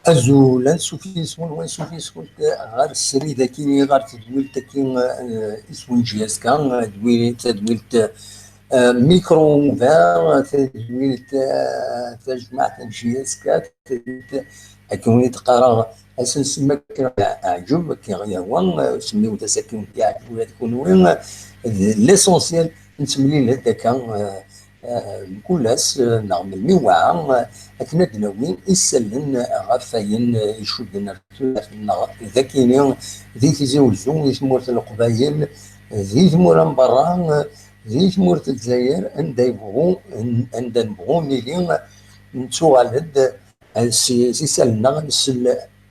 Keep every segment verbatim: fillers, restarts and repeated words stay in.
Azul, ansuf yes-wen, wansuf yes-went ɣer srid-agi, ɣer tedwilt-agi, eh, iswen J S K, eh, tadwilt, eh, micro ouvert, tadwilt, eh, tajmaɛt n J S K, tadwilt, akken i d-qqareɣ, ad sen-semmakken aɛǧeb, akken i ɣ-yehwa, eh, semmiwet-as akken i yeɛǧeb ula d kunwi, eh, d l'essentiel, nettemlil-d akka, eh, eh, mkul ass, eh, neɣ melmi i yewɛa, eh, akken ad d-nawi isallen, eh, ɣef wayen, eh, icudden ar tudert-nneɣ d akini, di Tizi Wezzu, di tmurt n Leqbayel, di tmura n berra, eh, di tmurt n Lezzayer, anda yebɣu, n-, anda nebɣu nili, eh, nettuɣal-d, eh, s, s isallen-nneɣ, ad nsel,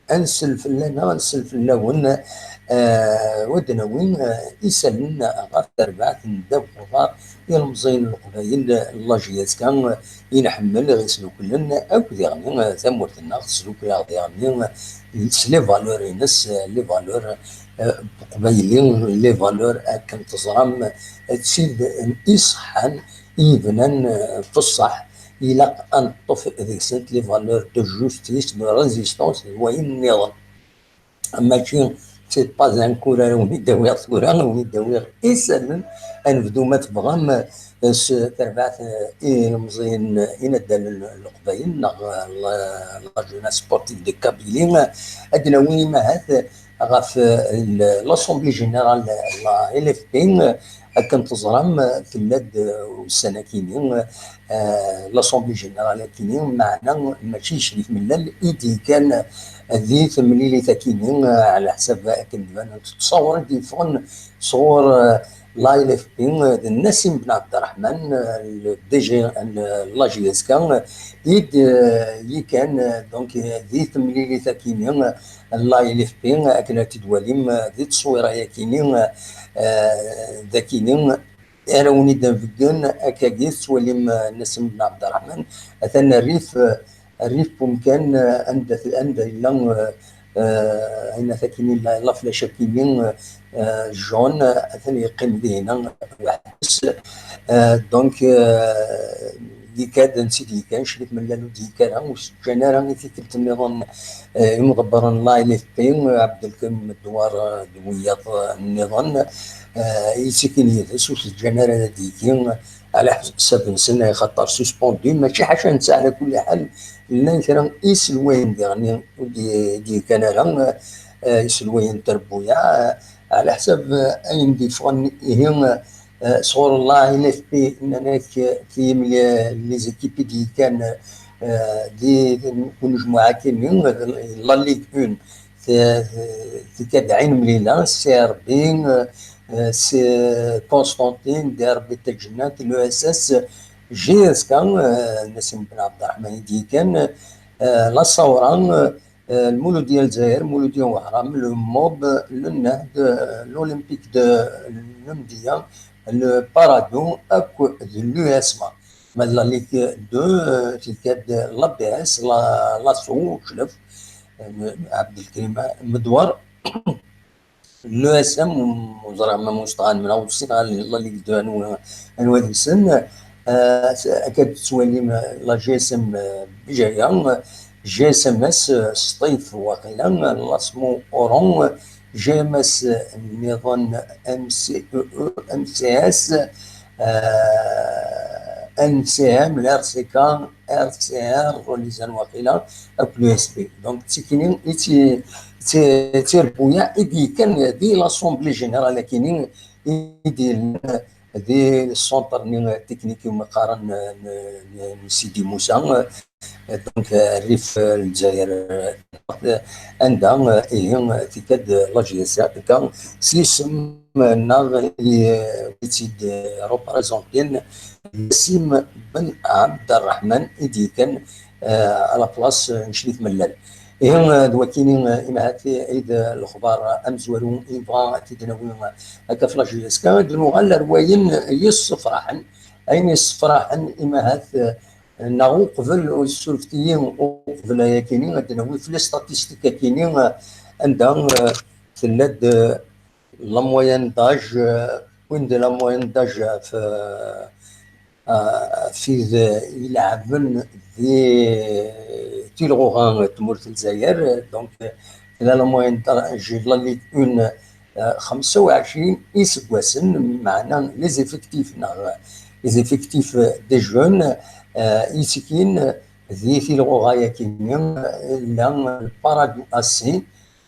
ad nsel fell-aneɣ, ad nsel fell-awen, eh, wa d-nawi, eh, isallen ɣef terbaɛt n ddabex uḍar ilemẓiyen n Leqbayel, la J S K, i nḥemmel, i ɣ-isduklen akk diɣen, eh, tamurt-nneɣ tesdukel-aɣ diɣen, eh, s les valeurs-ines, eh, les valeurs, eh, n Leqbayel, les valeurs akken teẓram, eh, d tid iṣeḥḥan i yebnan, eh, f ṣṣeḥ, ilaq ad neṭṭef deg-sent les valeurs de justice, de résistance, d wayen nniḍen. Mačči, c'est pas un cours ara wen-id-awiɣ tura, wen-id-awiɣ isallen. Ad nebdu, ma tebɣam, eh, s terbaɛt, eh, ilemẓiyen, eh, inaddalen n Leqbayel, neɣ, eh, la, la jeunesse sportive de Kabylie, eh, ad d-nawi imahat, eh, ɣef, eh, l-, l'Assemblée Générale, la L F P, eh, akken teẓram, eh, tella-d, eh, ussan akini, eh, l'Assemblée Générale akini, meɛna mačči d cci tmellal i d-yekkan, eh, di temlilit akini, eh, ɛla ḥsab akken d-banent ttṣawur i d-yeffɣen sɣur, eh, la L F P, eh, d Nassim Ben Abderrahman, eh, le D G n la J S K, eh, i d, eh, yekkan, eh, donc, eh, di temlilit akini, eh, la L F P, akken ad t-id-walim, eh, di tteswira-yakini, eh, d akini ara wen-id-nbeggen, akkagi tettwalim, eh, Nassim Ben Abderrahman, atan rrif, eh, rrif n umkan, eh, anda, anda yella, eh, eh, ayen akini, la, la flèche akini, eh, eh, jaune, eh, atan yeqqim dihina weḥd-s. Eh, donc, eh, d ikad, nsi d ikan, cci tmellal ur d-yekkan ara, ur s-ǧǧan ara i tikkelt nniḍen, eh, imḍebbren n la L F P, eh, Abdelkrim Medwar, eh, d wiyaḍ, eh, nniḍen, eh, yettikin yid-s, ur s-ǧǧan ara ad d-yekki, ɛla ḥsab-nsen, axaṭer suspendu, mačči ḥaca netta, ɛla kulli ḥal, llan kra iselwayen diɣen ur d-, d-yekkan ara, eh, iselwayen n trebbuyaɛ, eh, ɛla ḥsab, eh, ayen d-yeffɣen ihi, eh, sɣur la L F P, nnan-ak, eh, tiyim li-, les équipes i d-yekkan, eh, di, di unejmuɛ akini, eh, la Ligue un, t-, t-, tekka-d Ɛin Mlila, C R B, eh, eh, s-, Constantine, D R B Tajennat, l'E S S, J S K, eh, Nassim Ben Abderrahman i d-yekkan, eh, la Sawra, eh, Lmuludya Lezzayer, Lmuludya Wehram, le MOB, le NEHD, eh, l'Olympique de Lmedya, le Paradou, akked l'U S M A. Ma d la Ligue deux, eh, tekka-d l'A B S, la, l'Asso Uclef, eh, Abdelkrim Medwar, l'E S M, ur ẓriɣ ma musteɣ anwa, ur ssineɣ la Ligue deux anwa, anwa deg-sen. Eh, akka d-tettwalim, eh, la G S M, eh, Bjaya, eh, G S M S, eh, Sṭif waqila, eh, l'Asmo Oron, eh, G M S, eh, nniḍen, M C E E, M C S, eh, N C M, l'R C K, R C R, Rolizan waqila, akked l'U S B. Donc, d tikini i ti-, ti-, d tirebbuyaɛ i d-yekkan di l'Assemblée Générale akini i d-yellan di centre-nni technique iwumi qqaren n, n, n Sidi Musa, donc, rrif n Lezzayer, anda, ihi, tekka-d la G S K, s yisem-nneɣ i, i tt-id-représentin Nassim Ben Abderrahman i d-yekkan, eh, à la place n Cli Tmellal. Ihi, eh, d wakini, eh, imahat i d lexbar amezwaru i nebɣa ad t-id-nawi, eh, akka f la G S K. Ad nuɣal ar wayen yessefraḥen. Ayen yessefraḥen, imahat, eh, neɣ uqbel, ur ssurfet-iyi, uqbel ayakini, ad d-nawi f les statistiques akini, eh, anda, eh, tella-d, eh, la moyenne d'âge, eh, win d la moyenne d'âge, eh, f, eh, euh, tid ileɛben di tilɣuɣa n tmurt n Lezzayer. Donc, tella la moyenne d'âge n la Ligue un, euh, xemsa u ɛecrin iseggasen, meɛna les effectifs neɣ les effectifs des jeunes, euh, ittekkin di tilɣuɣa-yagi, la Parado A C,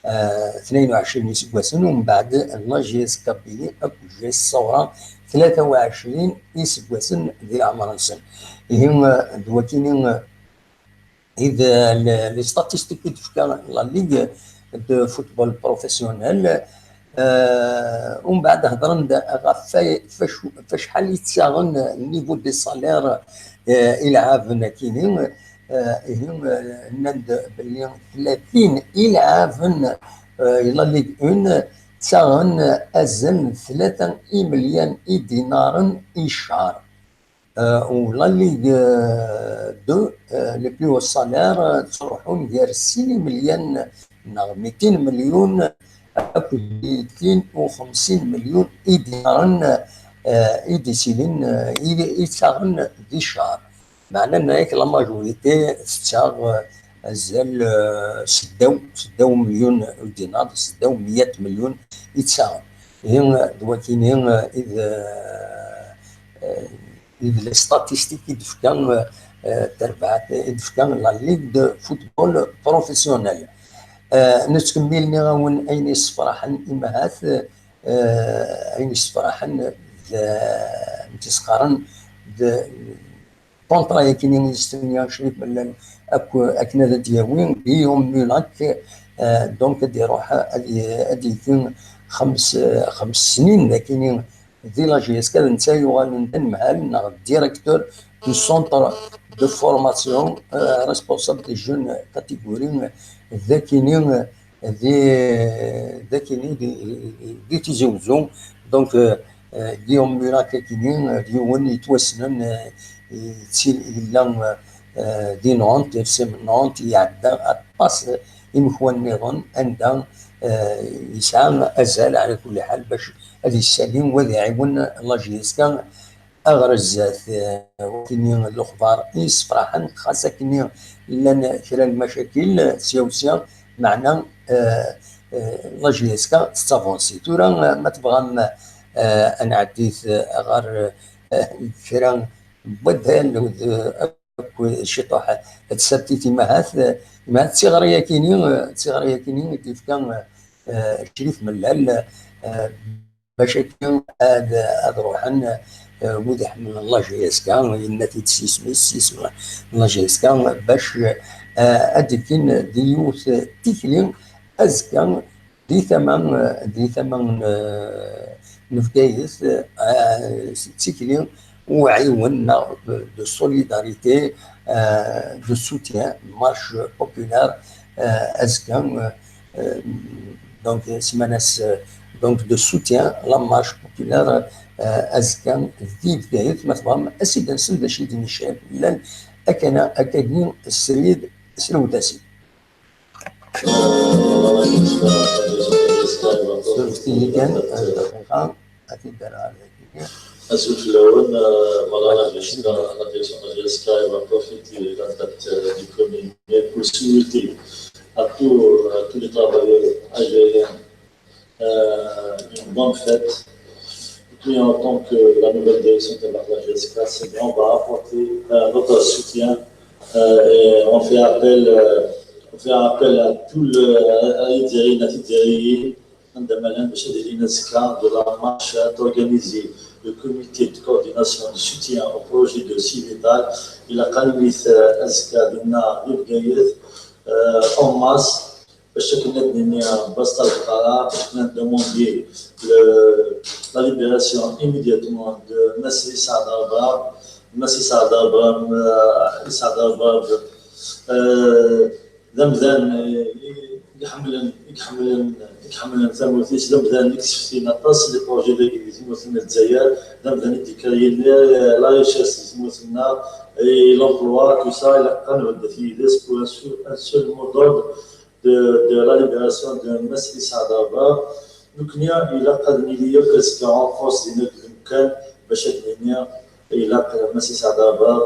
euh, tnayen u ɛecrin iseggasen, umbeɛd la J S Kabylie akked J S Saoura, tlata u ɛecrin iseggasen di leɛmer-nsen. Ihi, euh, d wakini, euh, i d, euh, le-, les statistiques i d-tefka la Ligue de football professionnel. Euh, umbeɛd hedren-d ɣef fa-, fac-, facḥal i ttaɣen niveau des salaires, euh, ileɛɛaben akini. Euh, ihi, euh, nnan-d belli tlatin ileɛɛaben, euh, la Ligue un ttaɣen azal n tlata imelyan idinaren i ccer. Euh, u la Ligue, euh, deux, euh, les plus hauts salaires, euh, ttruḥun gar sin imelyan neɣ mitin melyun akked mitin u xemsin melyun idinaren, euh, i d-isilin, euh, i, i ttaɣen di ccer. Meɛna, nenna-yak la majorité tettaɣ, euh, azal, euh, seddaw, seddaw melyun dinar, seddaw meyat melyun i ttaɣen. Ihi, euh, d wakini, euh, i d, euh, euh, i d les statistiques i d-tefka, euh, euh, terbaɛt, i d-tefka la Ligue de football professionnel. Euh, nettkemmil, nniɣ-awen ayen yessefraḥen imahat, euh, ayen yessefraḥen d, n tisqaren d contrat-yagi i yestenya Crif Mellal akk akken ad d-yawi Guillaume Mulac, euh, donc ad iruḥ ad y-, ad yeg xems, xems snin dagi di la J S K, d netta yuɣalen d anemhal neɣ directeur du centre de formation, euh, responsable des jeunes catégories, d akini, euh, di, d akini di, di Tizi Wezzu. Donc, euh, euh, Guillaume Mulac akini, euh, d yiwen yettwassnen, euh, yetti-, yella, euh, di Nantes, F C Nantes, iɛedda aṭas imekwan nniḍen anda, euh, yesɛa azal, ɛla kulli ḥal, bac ad yessali u ad iɛiwen la J S K aɣer zdat. Eh, wakini lexbar i yessefraḥen, xas akkenni llan kra n lmacakil, sya u sya, meɛna, eh, eh, la J S K tettavansi. Tura, eh, ma tebɣam, eh, ad nɛeddi, eh, ɣer, eh, kra n waddal d, eh, akk ciṭuḥ n tsertit, imahat, eh, imahat d tiɣri-yakini, eh, d tiɣri-yakini i d-yefka, eh, Crif Mellal, eh, bac akka ad, ad ruḥen, eh, wid iḥemmlen la J S K, yenna-t-id s yisem-is, s yisem n la J S K, bac, eh, ad d-fkin di yiwet tikli azekka di tama, eh, di tama n, eh, n Bgayet, eh, d tikli uɛiwen neɣ de solidarité, eh, de soutien, marche populaire, eh, azekka, eh, euh, donc, ssmanas, euh, donc, de soutien, la marche populaire, euh, azekka di Bgayet, ma tebɣam, ad s-id-nsel d acu i d-nicab, llan akkana, akkagi, srid, srewd-asen. Surfet-iyi kan, euh, dqiqa, ad t-id-rreɣ dagi. Azul fell-awen, euh, voilà, la direction, la direction de la J S K, elle va profiter de la date, euh, du premier mai pour souhaiter à tous, à tous les travailleurs algériens, euh, une bonne fête. Et puis, en tant que la nouvelle direction de la J S K, c'est bien, on va apporter, euh, notre soutien. Euh, et on fait appel, euh, on fait appel à tout le, à, à Algérie, à Algérie, عندما لم تشهد لنا الزكاة de la marche organisée le comité de coordination de soutien au projet de Civital. Il a calmé, euh, الزكاة ديالنا في بقايات، euh, en masse. باش كنا دنيا بسط الفقراء، باش كنا دوموندي la libération immédiatement de Massi Saad Arbab. Massi Saad Arbab, euh, Saad Arbab, euh, d amdan, euh, iḥemmlen, iḥemmlen, iḥemmlen tamurt-is, d amdan i yesseftin aṭas les projets dagi di tmurt n Lezzayer, d amdan i d-yekkayen, euh, la richesse di tmurt-nneɣ, et l'emploi, tout ça, ilaq ad nbeddel yid-s pour un seul, un seul mot d'ordre de, de la libération de Massi Saad Arbab. Nekkni ilaq ad nili akk azekka en force din akk deg umkan bac ad d-nini ilaq Mass Isɛad Abab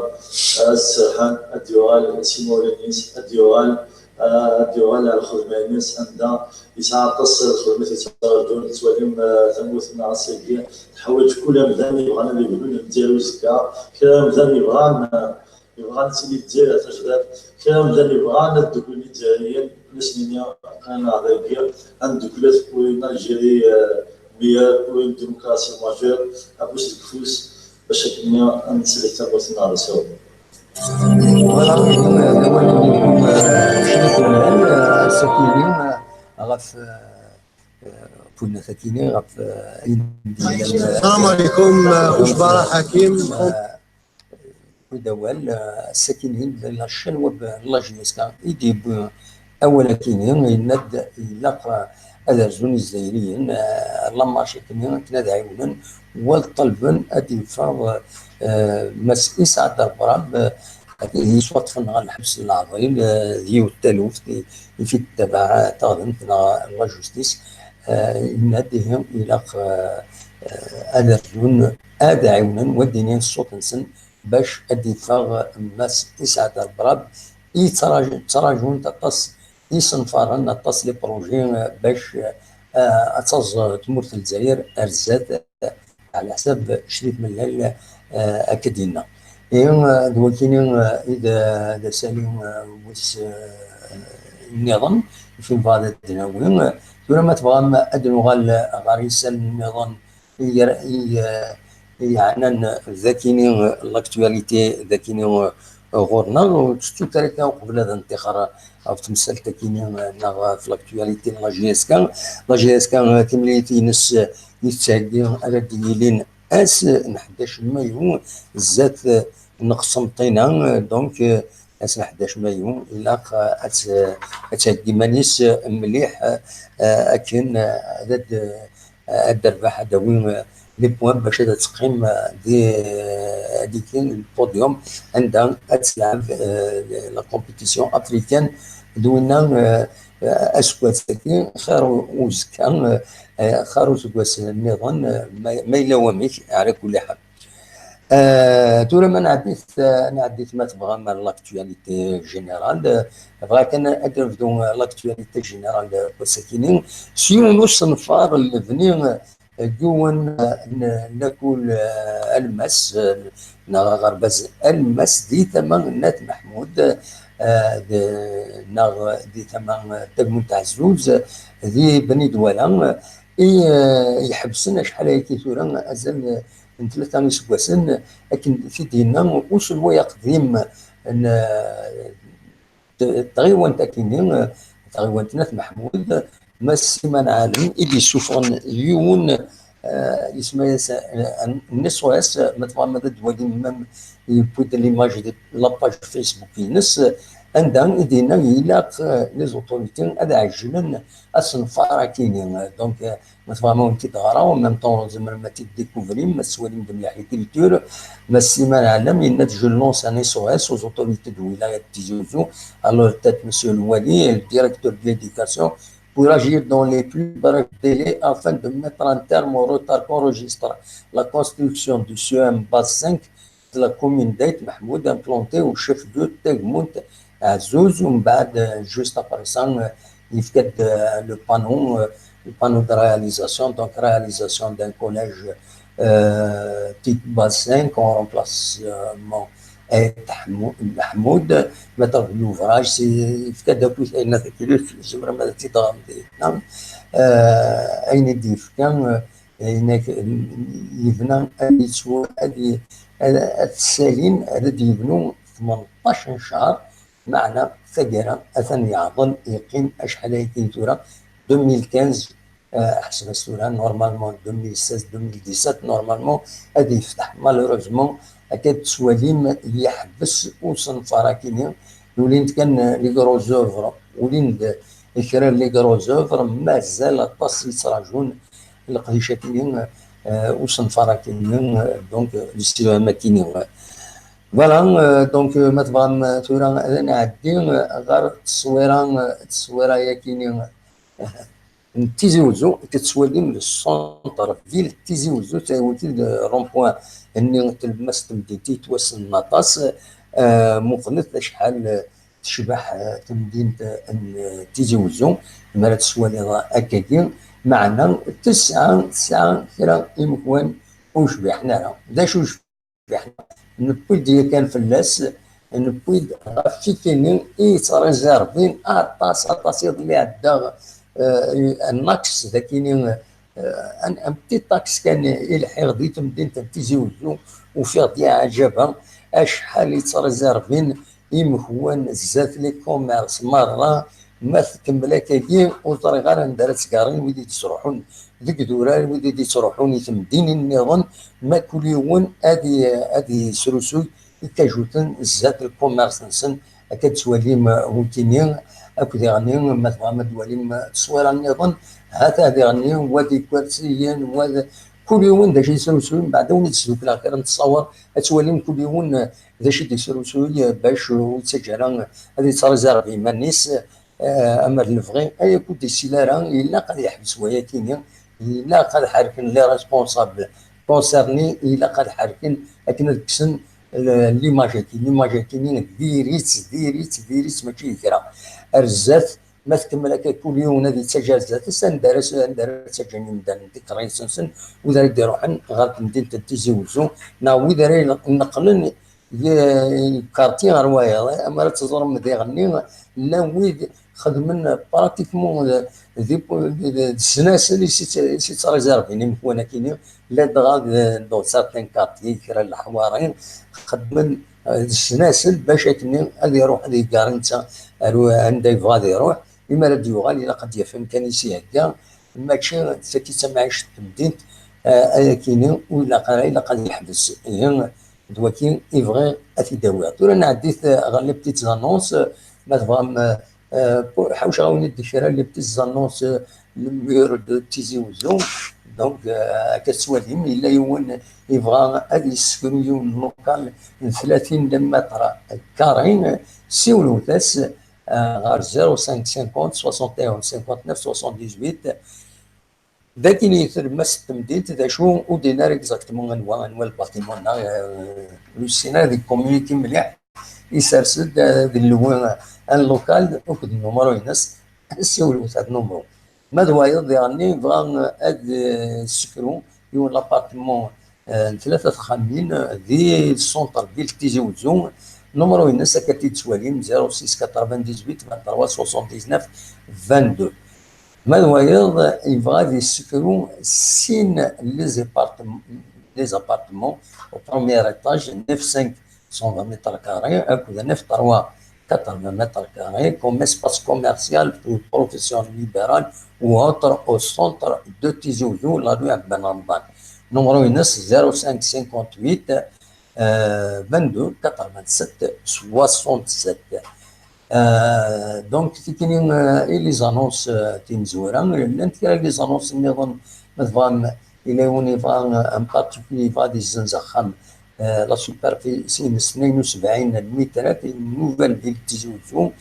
ad s-serḥen, ad d-yuɣal s imawlan-is, ad d-yuɣal, ad d-yuɣal ar lxedma-ines, anda yesɛa aṭas n lxedmat yettṛaǧun. Tettwalim, eh, tamurt-nneɣ ass-agi teḥwaǧ kul amdan yebɣan ad yebnu Lezzayer uzekka, kra amdan yebɣan, eh, yebɣan ad tili Lezzayer tajdiṭ, kra amdan yebɣan ad dduklen Izzayriyen, ad as-nini, anaɣ dagi, ad nedduklet pour une Algérie, euh, meilleure, pour une démocratie majeure, afus deg ufus, bac akken ad nesellek tamurt-nneɣ d asawen. Voilà, d awal-nnikum, euh, cnut lmal, euh, ass-agi, euh, ɣef, euh, euh, ɣef, euh, ayen d-yennan, euh, Salam alaikum, euh, Kouchbara Hakim. Euh, Wid awal, eh, ass-akini d la chaîne web n la J S K i d-yewwi awal-akini, yenna-d ilaq, eh, ad rzun Izzayriyen, eh, la marche-akini akken ad ɛiwnen wad ṭalben ad d-yeffeɣ, eh, Mass Isɛad Rebrab, eh, ad yettwaṭṭfen ɣer lḥebs n leɛḍil, eh, d yiwet taluft i, i t-id-tabaɛ taɣdemt neɣ la justice, eh, yenna-d ihi ilaq, eh, eh, ad rzun, ad ɛiwnen, wad d-inin ṣṣut-nsen, bac ad d-iffeɣ Mass Isɛad Rebrab i yettraǧ-, ttraǧun-t aṭas isenfaren, aṭas les projets, eh, bac, eh, ad taẓ tmurt n Lezzayer ar zdat, eh, ɛla ḥsab Crif Mellal, eh, akka d-yenna. Ihi, eh, d wakini, eh, i d, eh, d asali, eh, wis, eh, nniḍen, i fin bɣa ad d-nawi. Tura ma tebɣam ad d-nuɣal, eh, ɣer yisalen nniḍen, i, i, i yeɛnan d akini l'actualité d akini ɣur-neɣ, ur ttettut ara akka uqbel ad nṭixer ɣef temsalt akini neɣ ɣef l'actualité n la J S K. La J S K timlilit-ines i tettheggi ara d-yilin ass n ḥdac mayu zdat n Qsenṭina, donc ass n ḥdac mayu ilaq ad tt-, ad theggi iman-is mliḥ, akken ad, ad terbeḥ, ad d-tawi les points bac ad teqqim di, di le podium anda ad telɛeb la compétition africaine d winna, aseggas-agi xir uzekka, xir useggas nniḍen, ma, ma yella wamek, ɛla kulli ḥal. Euh, tura ma nɛeddi, nɛeddi ma tebɣam ar l'actualité générale. Euh, bɣiɣ kan ad nebdu l'actualité générale n wass-akini s yiwen usenfar n lebni, euh, n yiwen, euh, n lakul, euh, Almas, euh, neɣ aɣerbaz Almas di tama n At Meḥmud, euh, de-, neɣ di tama n Tagemmunt Ɛezzuz, di Beni Dwala, i, euh, iḥebsen acḥal ayagi tura, azal, euh, n tlata n iseggasen, akken i t-id-yenna uselway aqdim n, eh, t-, tɣiwant akini, eh, tɣiwant n At Meḥmud, Mass Siman Ɛalem, i d-yessufɣen yiwen, eh, yesma-yas, eh, n S O S, ma tebɣam ad d-twalim, même yewwi-d l'image de la page Facebook-ines, anda i d-yenna ilaq, eh, les autorités ad ɛejlen asenfar akini. Donc, eh, Ma tebɣam ad wen-t-id-ɣreɣ, en même temps tzemrem ad t-id-découvrim, ma tettwalim d mliḥ i culture. Mass Siman Ɛalem yenna-d: « Je lance un S O S aux autorités de wilaya de Tizi Ouzou, à leur tête Monsieur le Wali et le directeur de l'éducation, pour agir dans les plus brefs délais afin de mettre un terme au retard qu'enregistre la construction du C E M base cinq de la commune d'Aït Mahmoud, implanté au chef-lieu de Tegmount Azzouz. » ومن بعد, juste après ça, euh, il fait, euh, le panneau, euh, le panneau de réalisation, donc réalisation d'un collège, euh, type base cinq en remplacement Aït Mahmoud, maître d'ouvrage, c'est, il fait depuis, euh, ayen i d-yefka, euh, Ayen ak-, yebna ad yettwa-, ad y-, ad, ad t-ssalin, ad d-yebnu tmenṭac n ccher, meɛna taggara atan yeɛḍel, yeqqim acḥal ayagi tura, deux mille quinze, eh, ḥseb-as tura, normalement, deux mille seize, deux mille dix-sept, normalement, ad yefteḥ. Malheureusement, akka d-tettwalim, yeḥbes usenfar akini, ulin-d kan les gros œuvres, ulin-d kra n les gros œuvres, mazal aṭas yettraǧun leqdic akini, euh, usenfar akini, euh, donc, euh, le C E M akini. Voilà, euh, donc, euh, ma tebɣam, euh, tura ad nɛeddi, euh, ɣer tteswira, euh, tteswira yakini, euh, n Tizi Ouzou, i tettwalim le centre-ville Tizi Ouzou, taywet de rond-point nni n tlemmast n temdint yettwassnen aṭas. Eh, muqlet acḥal tecbeḥ, eh, temdint n Tizi Wezzu, mi ara tt-twaliḍ akkagi, meɛna tesɛa, tesɛa kra imekwan ur cbiḥen ara. D acu ur cbiḥen ara? Newwi-d yakan fell-as, newwi-d ɣef tikini i yettrizervin aṭas, aṭas. Iḍelli ɛeddaɣ, eh, un axe dakini, eh, un, un petit axe kan i lḥiɣ di temdint n Tizi Wezzu, ufiɣ-d iɛǧaba acḥal i ttrizervin imekwan zdat les commerces merra. Ma tkemmel akkagi, ur ẓriɣ ara anda ara ttgarin wid i d-yettruḥun deg idurar, wid i d-yettruḥun i temdinin nniḍen, ma kul yiwen ad i-, ad yesrusuy ikajuten zdat lkumers-nsen. Akka d-twalim, uh, wikini, akk diɣenni, ma tebɣam ad twalim, uh, tteswira nniḍen, hata diɣenni, wa d ikersiyen, wa d, kul yiwen d acu yesrusuy, mbeɛd ad wen-id-sdukleɣ kra n ttṣawer, ad twalim kul yiwen, uh, d acu i d-yesrusuy, uh, bac ur yettaǧǧa ara, uh, ad yettrizervi iman-is, uh, ama d lebɣi, ay akk ur d-yessila ara, ilaq ad yeḥbes wayakini, ilaq ad ḥerken les responsables concernés, ilaq ad ḥerken akken ad kksen l-, l'image-agi. L'image-agi-nni diri-tt, diri-tt, diri-tt, mačči d kra. Ar zdat, ma tkemmel akka kul yiwen ad yettaǧǧa ar zdat-s, anda ara s-, anda ara ttaǧǧan yimdanen tikerrist-nsen, wid ara d-iruḥen ɣer temdint n Tizi Wezzu, neɣ wid ara ineqlen lkarti ɣer wayeḍ, eh, amar ad teẓrem diɣenni, llan wid xedmen pratiquement d, d, d, d snasel i s-, i s-, i s-ttrizervin imekwan akini, ladɣa d, dans certains quartiers, kra n leḥwari, xedmen, eh, d snasel bac akkenni ad iruḥ ad igar netta ar u-, anda yebɣa ad iruḥ, imi ara d-yuɣal ilaq ad d-yaf amkan i s-ihegga, mačči d tagi d tamɛict n temdint, eh, ayakini ur ilaq ara, ilaq ad yeḥbes. Ihi, d waki i bɣiɣ ad t-id-awiɣ. Tura nɛeddi-t, eh, ɣer les petites annonces, eh, ma tebɣam, eh, eh, ḥawceɣ-awen-id kra les petites annonces, eh, le mur de Tizi Wezzu. Donc, eh, akka tettwalim, yella yiwen yebɣa ad yessekru yiwen n local n tlatin de mètres carrés, eh, siwlet-as, eh, ɣer zéro cinq cinquante soixante et un cinquante-neuf soixante-dix-huit. Dagi i tlemmast n temdint, d acu ur d-yenni ara exactement anwa, anwa lbaṭimun-nneɣ, eh, ur yessin ara deg communiqué mliḥ, isers-d, eh, d lwi, eh, un local akked nnumru-ines, siwlet ar nnumru. Ma d wayeḍ diɣenni yebɣa, eh, ad, eh, yessekru yiwen l'appartement, eh, n tlata texxamin, eh, di centre ville Tizi Wezzu, nnumru-ines akka t-id-tettwalim, zéro six quatre-vingt-dix-huit vingt-trois soixante-dix-neuf vingt-deux. Ma d wayeḍ yebɣa ad yessekru sin les appartem-, les appartements au premier étage, neuf cinq cent vingt mètres carrés, akked neuf trois quatre-vingts mètres carrés, comme espace commercial ou profession libérale ou autre au centre de Tizi Ouzou, la rue Ben Ramdan. Numéro-ines zéro cinq cinquante-huit, euh, vingt-deux quatre-vingt-sept soixante-sept. Euh, donc, tikini, euh, i les annonces, euh, timezwura, llant kra les annonces nniḍen, ma tebɣam, yella yiwen yebɣa, euh, un particulier yebɣa ad yezzenz axxam, euh, la superficie-ines tnayen u sebɛin lmitrat, une nouvelle ville Tizi Ouzou,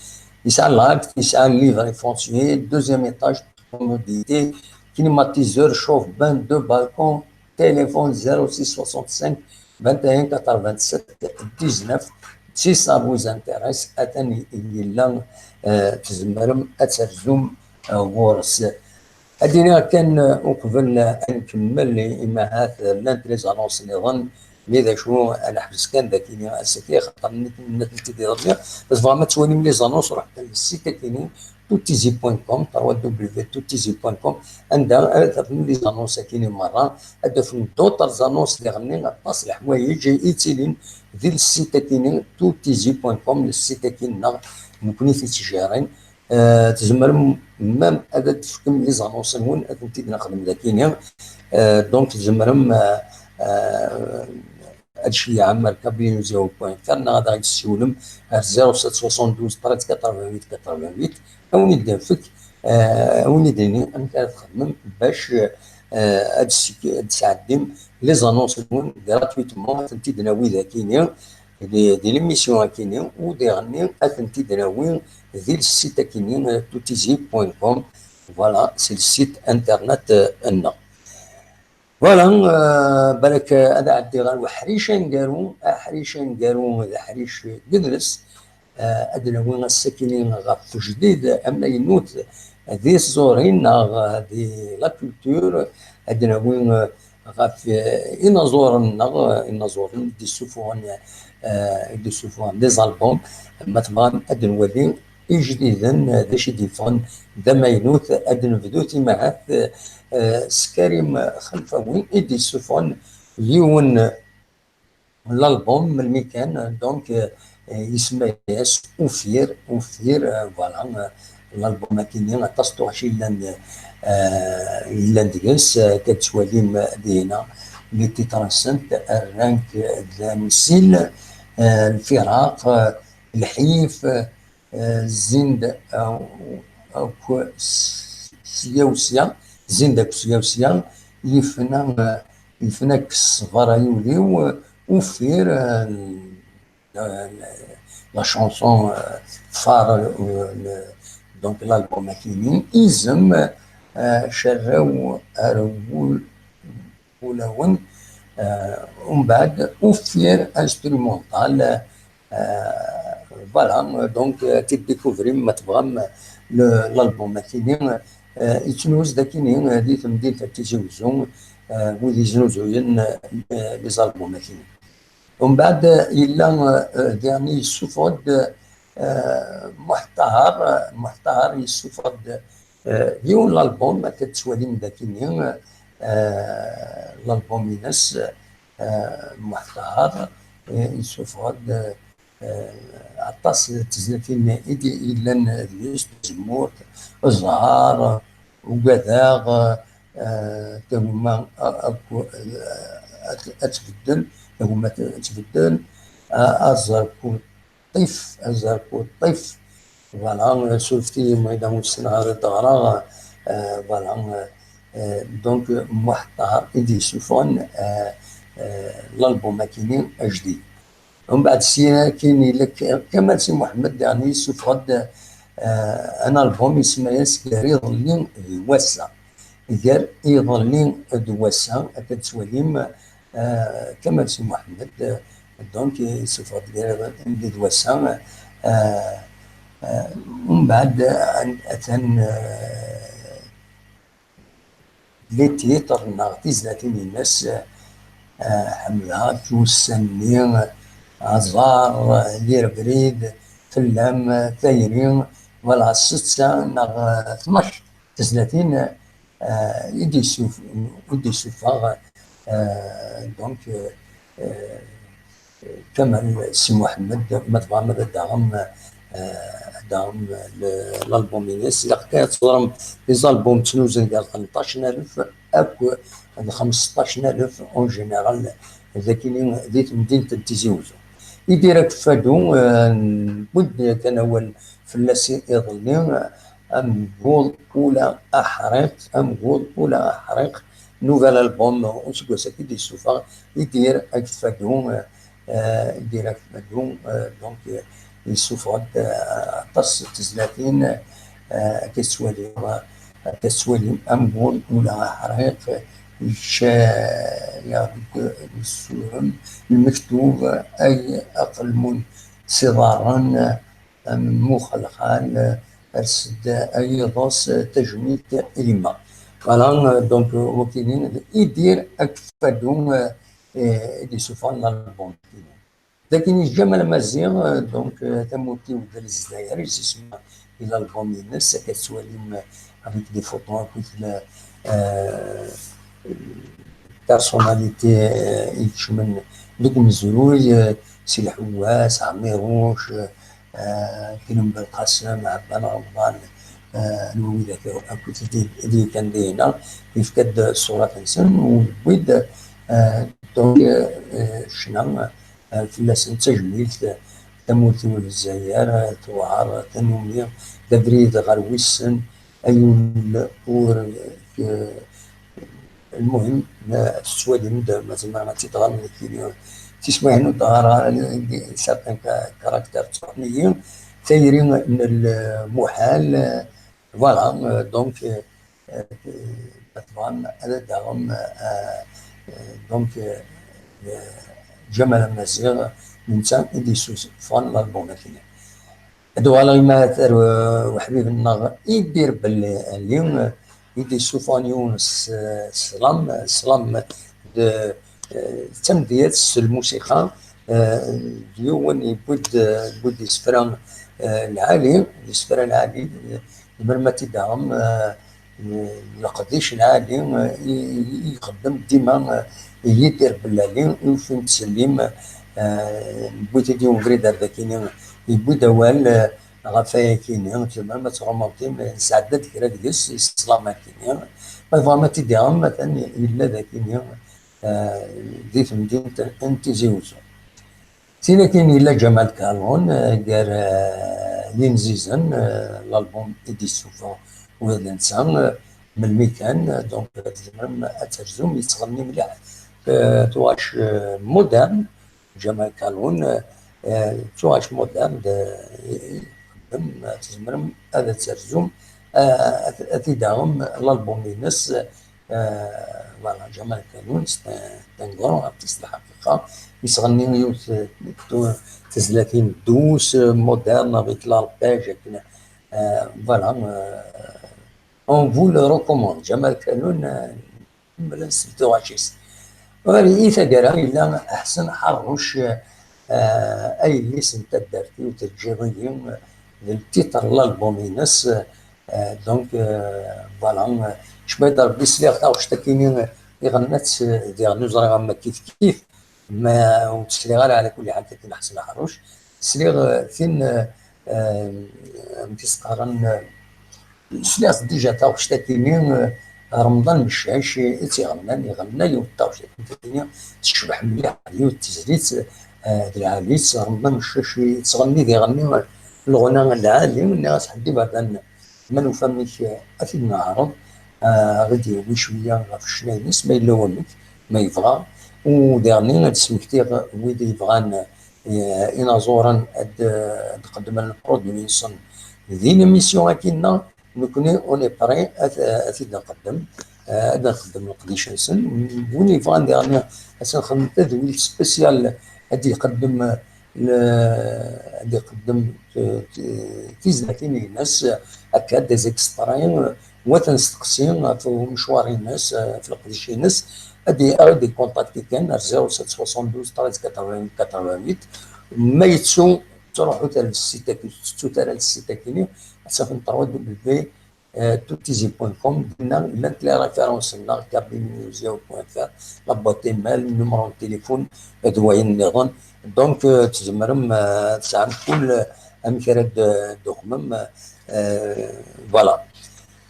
yesɛa l'acte, yesɛa livret foncier, deuxième étage, commodité, climatiseur, chauffe-bain, deux balcons, téléphone zéro six soixante-cinq vingt et un quatre-vingt-sept dix-neuf. Si ça vous intéresse, atan yella, euh, tzemrem ad terzum, euh, ɣur-s. Ad iniɣ kan, euh, uqbel ad nkemmel, imi ahat llant les annonces nniḍen, mais d acu, ad neḥbes kan dagi ass-agi, xaṭer nitenti d iḍelli. Tebɣam ad twalim les annonces, ruḥet ɣer le site-agi-ni, toutizi point com, trois w w w toutizi point com, anda ara tafem les annonces-agi-ni merra, ad tafem d'autres annonces diɣenni, aṭas leḥwayeǧ i yettilin di le site-agi-ni, toutizi point com, le site-agi-nneɣ, nekkni i t-yettjaren. Euh, tzemrem même ad d-tefkem les annonces-nwen, ad tent-id-nexdem dagi-ni. Euh, donc, tzemrem, euh, euh, ad ceyyɛem ar kabinuziaw point fr neɣ ad aɣ-d-tessiwlem ar zéro sept soixante-douze treize quatre-vingt-huit quatre-vingt-huit. A wen-id-nefk, eh, a wen-id-nini amek ara txedmem bac, eh, ad s-, ad d-tesɛeddim les annonces-nwen gratuitement, ad tent-id-nawi dagi-ni, di, di l'émission-agi-ni, u diɣenni ad tent-id-nawi di le site-agi-ni, eh, toutizi point com. Voilà, c'est le site internet, eh, nneɣ. Voilà, euh, balak, euh, ad ɛeddiɣ ɣer uḥric aneggaru, aḥric aneggaru d aḥric n yidles. Euh, ad nawi ass-akini ɣef ujdid amaynut di tẓurin neɣ di la culture, ad nawi, euh, ɣef, euh, inaẓuren neɣ, euh, inaẓuren i d-isufuɣen, euh, i d-isufuɣen des albums. Ma tebɣam ad nwali ijdiden, euh, d acu i d-yeffɣen d amaynut, ad nebdu timahat, euh, s Karim Xelfawi i d-isufuɣen yiwen n l'album melmi kan, donc, euh, euh, isemma-yas Uffir, Uffir, euh, voilà, euh, l'album akini, aṭas n tuɣac yellan, euh, yellan deg-s, euh, ad tettwalim dinna, les titres-nsent, rran-k d amsil, euh, lfiraq, euh, lḥif, euh, zzin-d, euh, akk s-, sya u sya, zzin-d akk sya u sya, yefna, euh, yefna-k ṣṣber ay ul-iw, euh, Uffir, euh, la, la, la chanson, euh, phare, euh, le, donc l'album akini, izem, euh, cerrew ar wul-, ulawen, euh, umbeɛd Uffir instrumental, euh, voilà, donc, euh, ad t-id-découvrim, ma tebɣam, le, l'album akini, euh, yettnuz-d akini, euh, di temdint n Tizi Wezzu, euh, wid yeznuzuyen, euh, les albums akini. Umbeɛd, euh, yella, euh, diɣen yessufeɣ-d, euh, Muḥ Ṭaher, Muḥ Ṭaher yessufeɣ-d, euh, yiwen l'album, akka tettwalim dakini, euh, l'album-ines, euh, Muḥ Ṭaher, euh, yessufeɣ-d, euh, aṭas n tezlatin i d-, yellan deg-s, tazemmurt, ẓẓher, ugadeɣ, euh, tagumma, euh, akk, euh, ad, ad tbeddel, tagumma ad tbeddel, euh, azerku ṭṭif, azerku ṭṭif. Voilà, surfet-iyi ma yella ur ssneɣ ara ad ɣreɣ, euh, voilà, euh, euh, donc, Muḥ Ṭaher i d-yessufɣen, euh, euh, l'album akini ajdid. Umbeɛd syin akin yella K-, Kamal Si Muḥemmed, daɣen yessufeɣ-d, euh, un album isemma-yas Gar iḍelli d wass-a. Gar iḍelli d wass-a, akka tettwalim, euh, Kamal Si Muḥemmed, euh, donc, yessufeɣ-d Gar iḍelli d wass-a, euh, euh, umbeɛd, euh, atan, euh, les titres neɣ tizlatin-ines, euh, ḥemmleɣ-k, ussan-nni, aẓar, yir abrid, fell-am, tayri, voilà, setta neɣ, euh, tnac tezlatin, euh, i d-yessuf-, i d-yessufeɣ, euh, donc, euh, euh, Kamal Si Muḥemmed, ma tebɣam ad d-taɣem, euh, ad d-taɣem le-, l'album-ines. Ilaq kan ad teẓrem, les albums ttnuzun gar tleṭṭac n alef akk d xmesṭac n alef en général, dakini di temdint n Tizi Wezzu. Idir Aked Fadu, euh, newwi-d kan awal fell-as iḍelli, Amgud ula aḥriq, Amgud ula aḥriq, nouvel album useggas-agi d-yessufeɣ Idir Aked Fadu, euh, Idir Aked Fadu, euh, donc, euh, yessufeɣ-d, euh, aṭas n tezlatin, euh, akka tettwaliḍ, akka tettwalim Amgud ula aḥriq, yečča-yaɣ deg usurem, lmektub, ay aqelmun s iḍarren, am muxelxal, ers-d ay iḍes, tajmilt i gma. Voilà, euh, donc, euh, wakini, Idir Aked Fadu, euh, euh, i d-yessufɣen l'album. Dakin Ǧamal Maziɣ, euh, donc, euh, tamurt-iw d Lezzayer, i s-isemma i l'album-ines, akka tettwalim, euh, avec des photos akked la, euh, personnalité, euh, i ikecmen deg umezruy, euh, Si Lḥewwas, Ɛmiruc, euh, euh, Krim Belqasem, Ɛebban Remḍan, euh, anwa widak akk i d-, i d-yekkan dinna, yefka-d ṣṣurat-nsen, u yewwi-d, euh, donc, euh, euh, ccna, euh, fell-asen d tajmilt, tamurt-iw n Lezzayer, euh, tewɛer, tannumi, d abrid ɣer wissen, ay ul ur, euh, Lmuhim, ma tettwalim-d, ma tzemrem ad tt-id-tɣerrem deg tili, tismaḥin ur d-ɣɣareɣ ara, certains ca-, caractères ttruḥen-iyi, tayri n lmuḥal, euh, voilà, euh, donc, euh, euh, ma tebɣam ad d-taɣem, euh, euh, donc, euh, euh, Ǧamal Amaziɣ, netta i d-yessufɣen l'album-agi. Ad uɣaleɣ i ma ar, euh, uḥbib-nneɣ Idir Belli Ali, euh, i d-yessufɣen yiwen s, s slam, slam d, euh, d tamedyat s lmusiqa, euh, d yiwen yewwi-d, yewwi-d isefra, euh, lɛali, isefra lɛali, euh, tzemrem ad t-id-taɣem, euh, leqdic lɛali, eh, i, i, i ixeddem dima, eh, Yidir Belli Ali, i ufin ttsellim, eh, newwi-t-id i ubrid ar dakini, yewwi-d awal, eh, ɣef wayakini, tzemrem ad tɣumrem, eh, nesɛedda-d kra deg-s, i sslam akini. Ma tebɣam ad t-id-taɣem, atan yella dakini, eh, di temdint n Tizi Uzzu. Tin akin yella Ǧamal Kalun, eh, gar, eh, yinzizen, eh, l'album i d-yessufeɣ ula d netta, eh, melmi kan, eh, donc, eh, tzemrem ad terzum, yettɣenni mliḥ, eh, tuɣac, eh, moderne, Ǧamal Kalun, eh, eh, tuɣac moderne, d, eh, ixeddem, eh, tzemrem ad terzum, eh, ad, ad t-id-taɣem l'album-ines, eh, voilà, Ǧamal Kalun, c'est un, un grand artiste, lḥaqiqa. Yettɣenni yiwet, eh, tu-, tizlatin douce, eh, moderne, avec l'arpège, akken, eh, voilà, eh, on vous le recommande. Ǧamal Kalun, eh, nḥemmel ad nsel tuɣac-is. Ɣer i taggara yella Ḥsen Ḥerruc, eh, ay yelli-s n taddart-iw, teǧǧiḍ-iyi, eh, d le titre n l'album-ines, eh, donc, eh, voilà, eh, cbayt Rebbi sliɣ taɣect-akini, eh, iɣenna-tt, eh, diɣen ur ẓriɣ ama kif kif, ma ur tt-sliɣ ara, ɛla kulli ḥal, takin Ḥsen Ḥerruc. Sliɣ, eh, tin, eh, eh, amek i s-qqaren, eh, sliɣ-tt déjà taɣect-akini, eh, Remḍan Meccac i tt-iɣennan, iɣenna yiwet taɣect-akini tecbeḥ mliḥ, yiwet tezlit, eh, d lɛali-tt, Remḍan Meccac i tt-iɣenni, diɣenni lɣuna lɛali, nniɣ-as ḥedd iberdan ma nufa amek, eh, ad t-id-neɛreḍ, eh, ad d-yawi cwiya ɣef ccna-ines, ma yella wamek, ma yebɣa. U diɣenni ad d-smektiɣ wid yebɣan, eh, inaẓuren ad, ad d-qeddmen lprodwi-nsen di l'émission-agi-nneɣ, nekkni on est prêt ad, ad t-id-nqeddem, eh, ad nqeddem leqdic-nsen. Win yebɣan diɣenni ad s-nxedem tadwilt spéciale, ad d-iqeddem, eh, le-, ad iqeddem, eh, tizlatin-ines, akka, des extraits, eh, wa ad t-nesteqsi ɣef umecwar-ines, eh, ɣef leqdic-ines, ad i-, ad ikunṭakti kan ar zéro sept soixante-douze treize quatre-vingt-huit quatre-vingt-huit. Ma yettu, ttruḥut ar le site-agi, ur tettut ara le site-agi-nni, ad tafem trois W, eh, tout tizi point com, dinna llant les références-nneɣ, kabinmuseum point F R, la boîte email, numéro de téléphone, d wayen nniḍen. Donc, eh, tzemrem, eh, tesɛam kul, eh, amek ara d-, d-tuxmem, eh, voilà.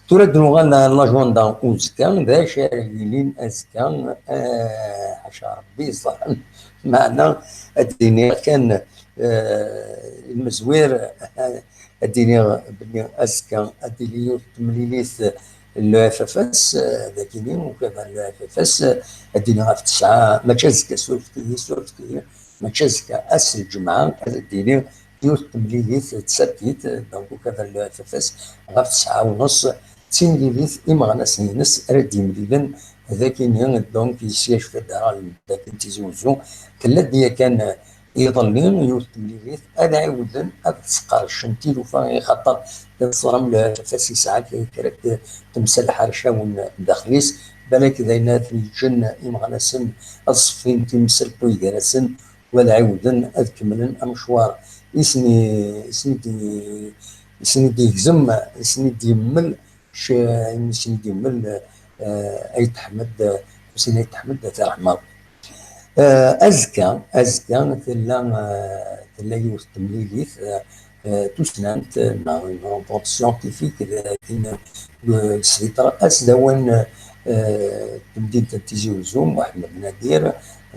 Tura ad d-nuɣal ɣer l'agenda uzekka, d acu ara yilin azekka, eh, ḥaca Rebbi yeẓran. Meɛna ad d-iniɣ kan, eh, lmezwir, eh, ad d-iniɣ belli azekka ad d-tili yiwet temlilit n le F F S, eh, dagini, ukabar n le F F S, eh, ad d-tili ɣef tesɛa, mačči azekka, surfet-iyi, surfet-iyi, mačči azekka, ass n lǧemɛa, ad d-tili yiwet temlilit tsertit, donc ukabar n le F F S, ɣef tesɛa u nneṣ, d timlilit imeɣnasen-ines ara d-yemlilen dagini, donc, i siège fédéral n Tizi Uzzu. Tella-d yakan iḍelli yiwet temlilit, ad ɛiwden ad sqerdcen tilufa, i xaṭer teẓram le F F S yesɛa kra n temsal ḥercawen daxel-is, balak d ayen ara ten-yeǧǧen imeɣnasen ad ṣeffin timsal n waygar-asen, u ad ɛiwden ad kemmlen amecwar i sen-, i sen-id-, i sen-id-yegzem, i sen-id-yemmel, c-, ayen i sen-id-yemmel, eh, Ayt Ḥmed, eh, Ḥusin Ayt Ḥmed, ad t-yerḥem Ṛebbi. Eh, azekka, azekka tella, eh, tella yiwet temlilit, eh, eh, tussnant, eh, neɣ une rencontre scientifique, eh, din, eh, sbiṭar Asdawan, eh, temdint n Tizi Uzzu, Mohamed Nadir,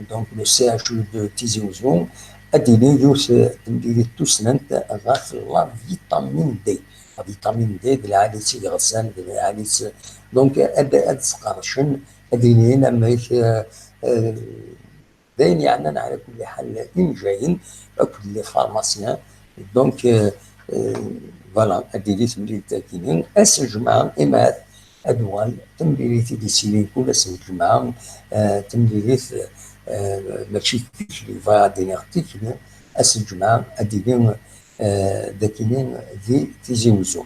donc le C H U de Tizi Uzzu, ad d-yili yiwet, eh, temlilit tussnant ɣef la vitamine D. La vitamine D, d lɛali-tt igeɣsan, d lɛali-tt, donc, ad, ad sqerdcen, ad inin amek, eh, eh, d ayen yeɛnan ɛla kulli ḥal injayen akked les pharmaciens. Donc, euh, euh, voilà, ad d-tili temlilit-agi-nni ass n lǧemɛa, imat, ad nuɣal, temlilit i d-yettilin kul ass n lǧemɛa, eh, temlilit, eh, mačči d tikli, bɣiɣ ad d-iniɣ tikli, ass n lǧemɛa ad d-tili, eh, d akini di Tizi Wezzu.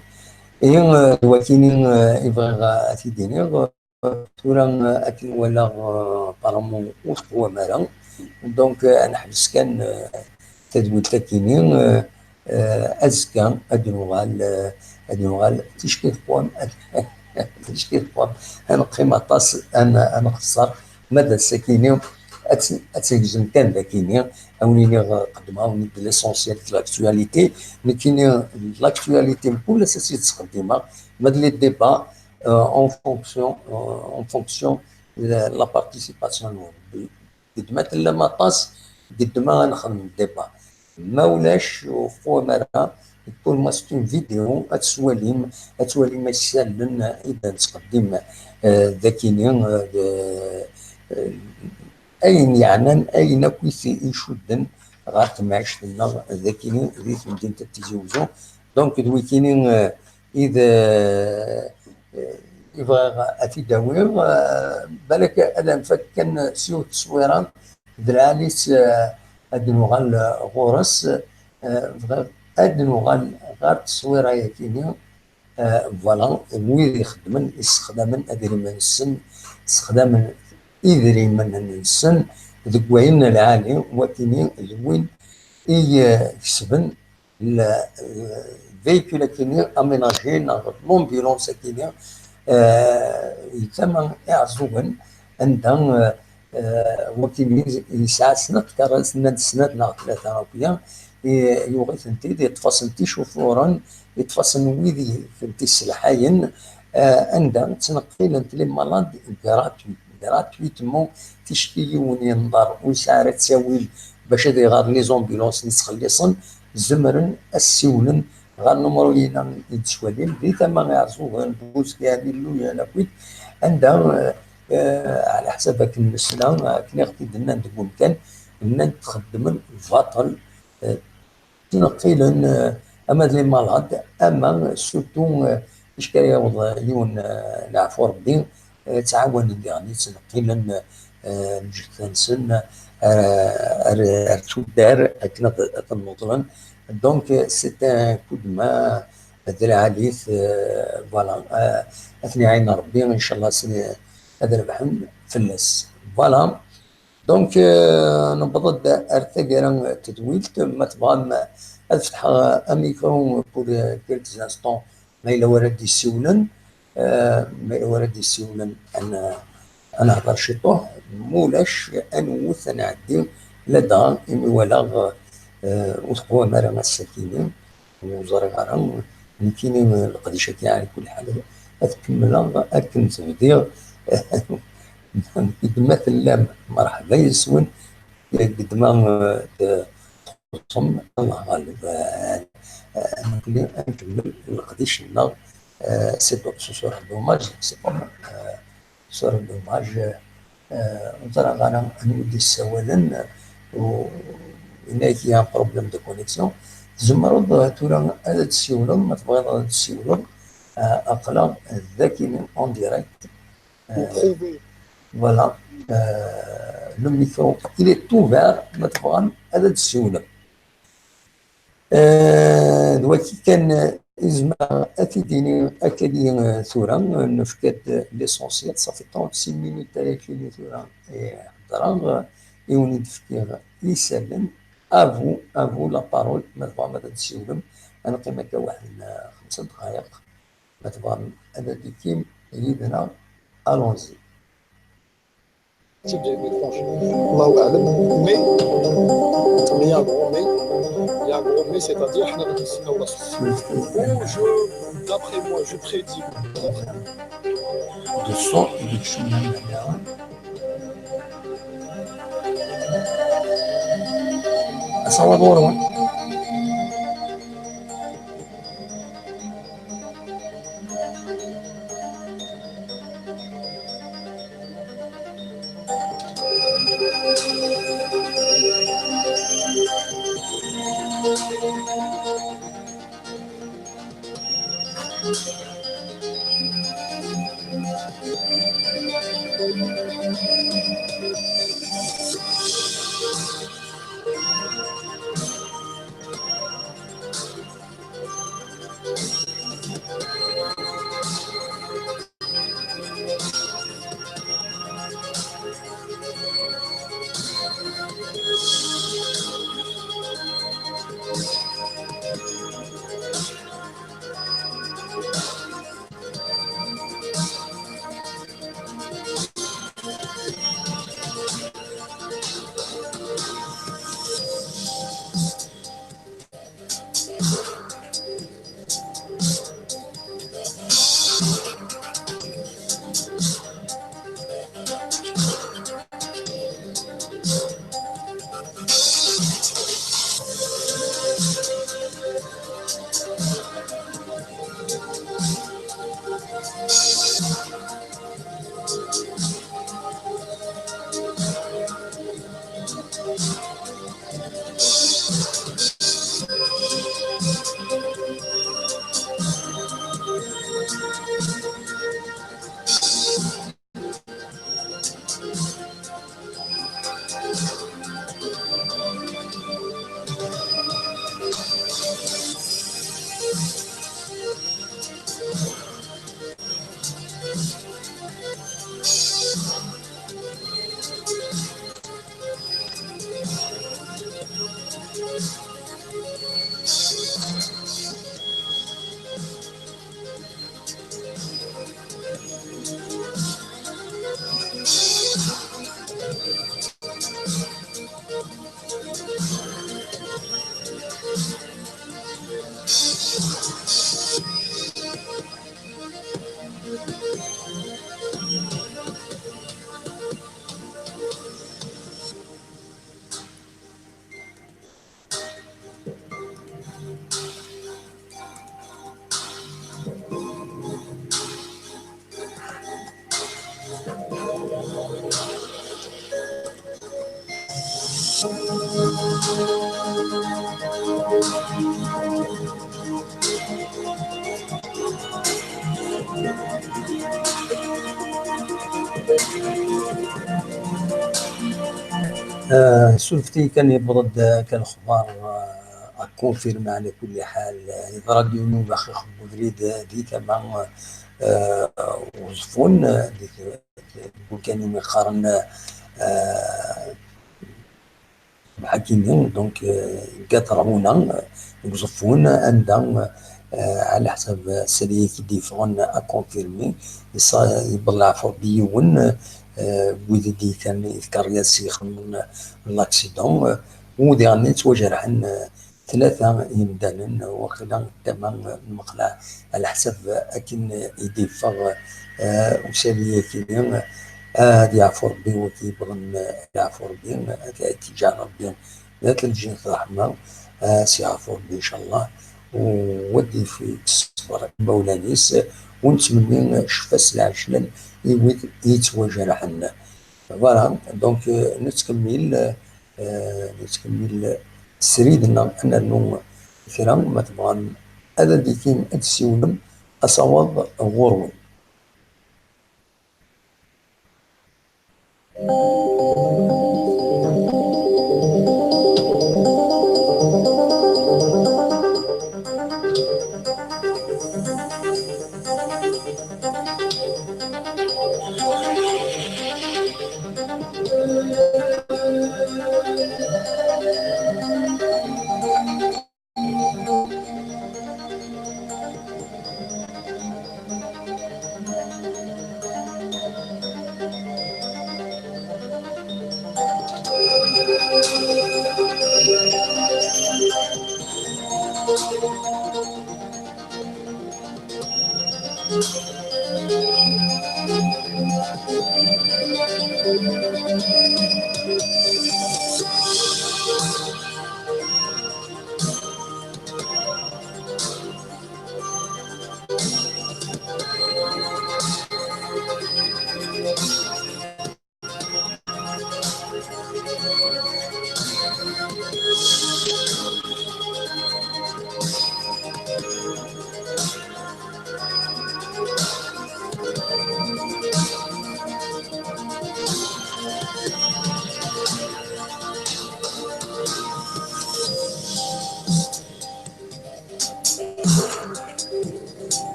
Ihi, eh, d wakini, eh, i bɣiɣ ad t-id-iniɣ. Tura, eh, akken walaɣ, eh, apparemment ur teqwam ara. Donc, eh, ad neḥbes kan, eh, tadwilt akini, eh, eh, azekka ad nuɣal, eh, ad nuɣal ticki teqwam, ticki teqwam, ad neqqim aṭas, ad n-, ad nqeṣṣer. Ma d ass-akini, ad tt-, ad tt-negzem kan d akini, ad wen-iniɣ, eh, qeddmeɣ-awen-d l'essentiel de l'actualité. Nekkini, d l'actualité mkul ass ad tt-id-ttqeddimeɣ. Ma d les débats, euh, en fonction, euh, en fonction de la participation-nwen. Gedma tellam aṭas, gedma ad nexdem débat. Ma ulac, ur teqwam ara, pour moi c'est une vidéo, ad twalim, ad twalim isallen i d-nettqeddim, euh, d akini, euh, de, euh, ayen yeɛnan, ayen akk i t-, icudden ɣer temɛict-nneɣ d akini di temdint n Tizi Wezzu. Donc, d wikini, euh, i d, eh, i bɣiɣ ad t-id-awiɣ, eh, balak ad nfak kan s yiwet tteswira, d lɛali-tt, eh, ad nuɣal ɣur-s, eh, bɣiɣ ad nuɣal ɣer tteswira-yakini, eh, voilà, wid ixeddmen, issexdamen idrimen-nsen, ssexdamen idrimen-nsen deg wayen lɛali, wakini d win i, eh, kesben le, le véhicule akini aménagé, neɣ l'ambulance akini, euh, di tama Iɛeẓẓugen, anda, euh, euh, wakini yesɛa snat tkeṛṛust, nnan-d snat neɣ tlata akya, i, yuɣ-itent-id, yeṭṭef-asen ticufuren, yeṭṭef-asen wid i tent-isselḥayen, euh, anda ttneqqilent les malades gratuit-, gratuitement, ticki yiwen yenḍer ur yesɛi ara ttawil bac ad iɣer les ambulances-nni ttxelliṣen, zemren ad ssiwlen ɣer numru-ina i d-tettwalim, di tama Iɛeẓẓugen, Buzgan, Illuyen akkit, anda, eh, eh, ɛla ḥsab akken nesla, akken i ɣ-t-id-nnan deg umkan, nnan-d xeddmen baṭel, eh, ttneqqilen, eh, ama d les malades, ama surtout, eh, ticki ara yaweḍ, eh, yiwen, eh, leɛfu Rebbi, eh, ttɛawanen diɣen, ttneqqilen, eh, lǧetta-nsen ar, ar, ar tuddar akken ad, ad ten-nneḍlen. Donc, eh, c'est un coup de main d lɛali-t, eh, voilà, eh, ad ten-iɛin Rebbi, incallah, s-, ad rebḥen fell-as. Voilà. Donc, euh, newweḍ-d ar taggara n tedwilt. Ma tebɣam ad fetḥeɣ amicro pour, euh, quelques instants, ma yella wara d-yessiwlen, euh, ma yella wara d-yessiwlen, ad n-, ad nehḍer ciṭuḥ, ma ulac, ad newwet, ad nɛeddi ladɣa imi walaɣ, euh, ur teqwam ara ass-akini. Ur ẓriɣ ara. Nekkini leqdic-agi, ɛla kulli ḥal, ad kemmleɣ akken t-bdiɣ. Deg ma tellam, merḥba yes-wen. Deg ma, eh, txuṣṣem, Allah ɣaleb. Eh, eh, nekkni ad nkemmel leqdic-nneɣ. Eh, c'est do-, ce sera dommage, c'est pas mal. Eh, Sur le dommage, euh, ur ẓriɣ ara anwa i d-yessawalen, u yenna-ak y a un problème de connexion. Tzemreḍ, euh, tura ad d-tsiwleḍ, ma tebɣiḍ ad d-tsiwleḍ, euh, aql-aɣ dagi en direct. Euh, voilà. Euh, le micro, il est ouvert, ma tebɣam ad d-tsiwlem. Eh, d waki kan, eh, i zemreɣ ad t-id-iniɣ akkagi, eh, tura, eh, nefka-d l'essentiel, ça fait trente-six minutes ayakini tura i heddreɣ, eh, i wen-id-fkiɣ isallen. À vous, à vous la parole, ma tebɣam ad d-tsiwlem, ad neqqim akka waḥed n, eh, xemsa dqayeq. Ma tebɣam ad d-tekkim yid-neɣ, allons-y. C'est bien, mais franchement, الله أعلم. Mais, mais il y a un gros mais, il y a un gros mais, c'est-à-dire, حنا غادي نستناو la solution. Moi, je, d'après moi, je prédis. De son, de chemin, أصور ورا. Ah, surfet-iyi kan, yewweḍ-d, ah, kan lexbar, ah, à confirmer, ɛla kulli ḥal, ah, yeḍra-d yiwen n ubaxix n ubrid, ah, di tama, ah, Uẓeffun, ah, di, di wulkan umi qqaren, ah, Ḥakimi, donc, euh, deg At Rɛuna, euh, deg Uẓeffun, anda, euh, ɛla ḥsab, euh, srid i d-yeffɣen à confirmer, yessa-, yewweḍ leɛfu Ṛebbi yiwen, euh, n wid i d-yekkan i tkeryas yexdmen l'accident, euh, u diɣen ttwajerḥen, euh, tlata yemdanen, waqila tama n lmeqlaɛ, ɛla ḥsab akken i d-yeffeɣ, euh, usalay-agi, euh, ad yeɛfu Ṛebbi, wid yewwḍen, euh, ad yeɛfu Ṛebbi, ad t-yeǧɛel Ṛebbi d at lǧin n ṛṛeḥma, ah, s yeɛfu Ṛebbi, ncallah, u ad d-yefk ṣṣber i imawlan-is, u nettmenni ccfa s lɛejlan i wid yettwajerḥen. Voilà, donc, euh, nettkemmil, euh, nettkemmil srid-nneɣ, ad nernu kra, ma tebɣam ad d-ikim, ad d-ssiwlem, asawaḍ ɣur-wen.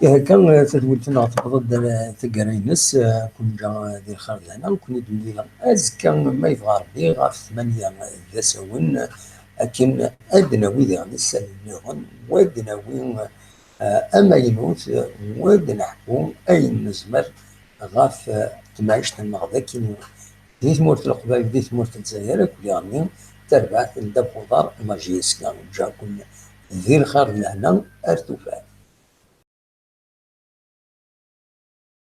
Ihi akka, tadwilt-nneɣ tewweḍ-d taggara-ines, kunǧa di lxir d lehna, nekkni ad d-nemlil azekka ma yebɣa Rebbi ɣef tmanya d asawen, akken ad d-nawi diɣen isallen nniḍen, u ad d-nawi amaynut, u ad d-neḥku ayen nezmer ɣef temɛict-nneɣ d akken di tmurt n Leqbayel, di tmurt n Lezzayer, akked diɣenni tarbaɛt n ddabex uḍar Majiska. Ǧǧiɣ-ken di lxir d lehna, ar tufat.